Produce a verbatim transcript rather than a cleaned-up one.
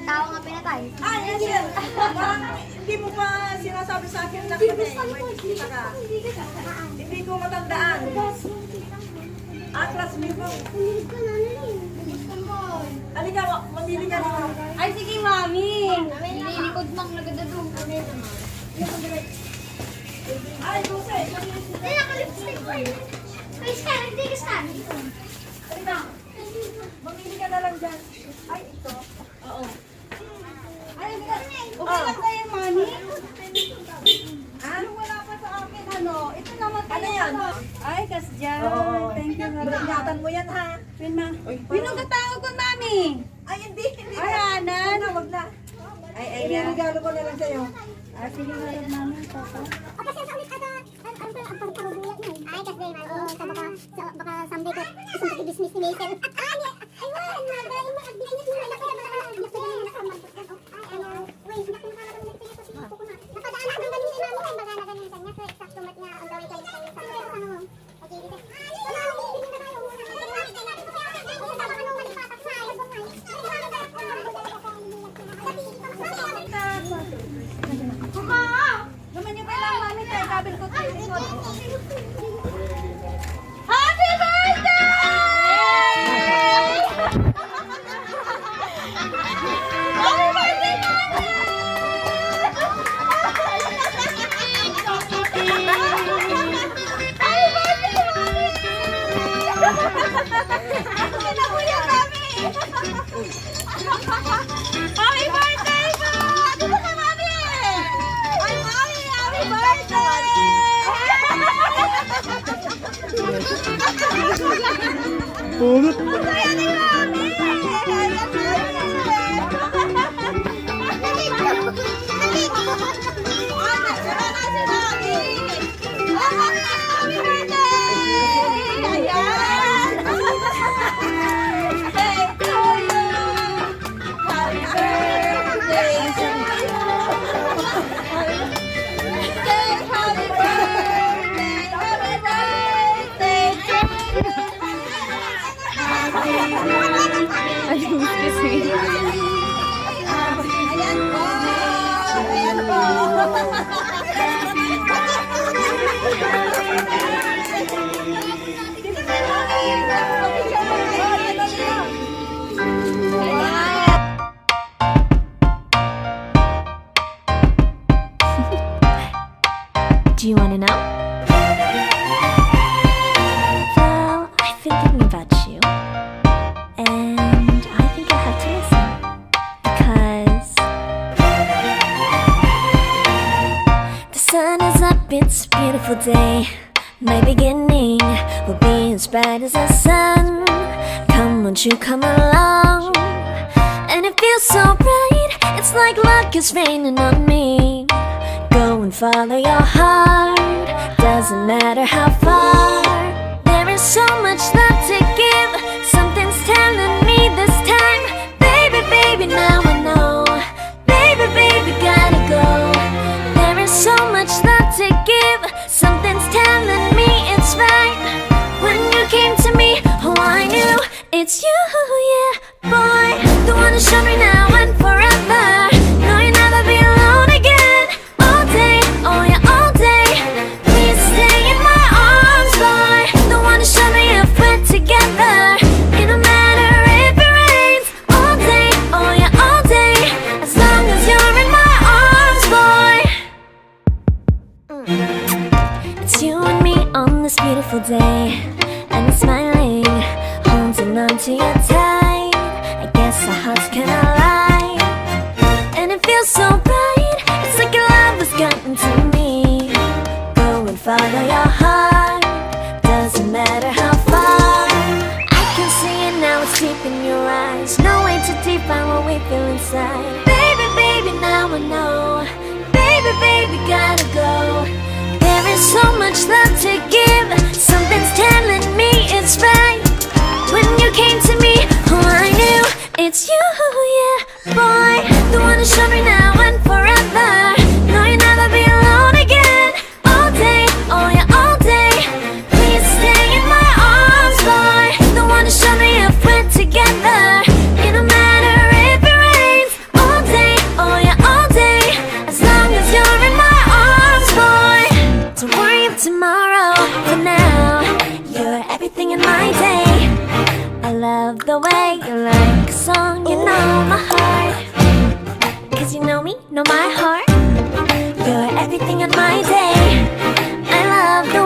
Tao nga pinatay. Ah, yes, sir. Parang hindi mo pa sinasabi sa akin na kami, may bisita ka. Hindi ko matandaan. Ah, classmate mo. Halika, ma-, mamili ka na. Ay, sige, mami. Nililikod mang nagadado. Ay, Jose. Ay, nakalipstick ko eh. Ay, Scar, hindi ka, Scar. Halika. Mamili ka na lang dyan. Ay, ito. Oo. Ay, hindi ka. Okay lang sa'yo, mami? Ha? Yung wala pa sa akin, ano? Ito naman. Ano yan? Ay, kasdyan. Oo. Thank you, Lord. Ingatan mo yan, ha? Pin, ma. Uy, Pinong katawag ko, mami. Ay, hindi, hindi. Ay, anan. Wag na, wag na. Ay, ay, yan. Regalo ko na lang sa'yo. Ah, sige, Lord, mami, papa. Ay, kasi ang ulit ata. Ay, kasi may mga, so, baka someday ka, isang business ni Mason. Ah, hindi. Ayun, mga galing mo, ang business mo, wala ka naman, wala ka naman, wala ka naman, wala ka naman. Ay, ano, wait, hindi ko makakatawa ng pinag-usap ko na. Napadaan ako ng ganun si Mami, ang baga na ganun sa niya, so, eksakto mat niya, ang gawin kayo sa kanya, sa kanya, sa kanya. Okay, dito. Naman yung kailangan namin, kaya sabi ko, "Tayo, ikaw." Happy birthday! Happy birthday, Mami! Happy birthday, Mami! Happy birthday po! Ano ba ka, Mami? Ay, Mami! Happy birthday! Ang saya ni Mami! Ang saya ni Mami! Ah, nagsara na si Mami! Happy birthday! Ayan! Birthday to you! Happy birthday to you! Happy birthday, happy birthday, happy birthday to you! Ay, excuse me. Ayan po. Ayan po. Do you want to know? Well, I've been thinking about you, and I think I have to listen because the sun is up, it's a beautiful day. My beginning will be as bright as the sun. Come, won't you come along? And it feels so right, it's like luck is raining on me. Go and follow your heart, doesn't matter how far. There is so much love to give, something's telling me this time. Baby, baby, now I know. Baby, baby, gotta go. There is so much love to give, something's telling me it's right. When you came to me, oh, I knew it's you, yeah, boy. The one to show me now and forever. No, you'll never be alone again. All day, oh yeah, all day. Please stay in my arms, boy. The one to show me if we're together. It don't matter if it rains. All day, oh yeah, all day. As long as you're in my arms, boy. Mm. It's you and me on this beautiful day, and it's smiling, holding on to you tight. I guess our hearts can align, and it feels so right. It's like your love has gotten to me. Go and follow your heart, doesn't matter how far. I can see it now, it's deep in your eyes. No way to define what we feel inside. Baby, baby, now I know. Baby, baby, gotta go. There is so much love to give. Something's telling me it's right. When you came to me, oh, I knew it's you, yeah, boy. The one to show me now and forever. No, you'll never be alone again. All day, oh yeah, all day. Please stay in my arms, boy. The one to show me if we're together. It don't matter if it rains. Love the way you like a song, you know my heart. Cause you know me, know my heart. You're everything in my day. I love the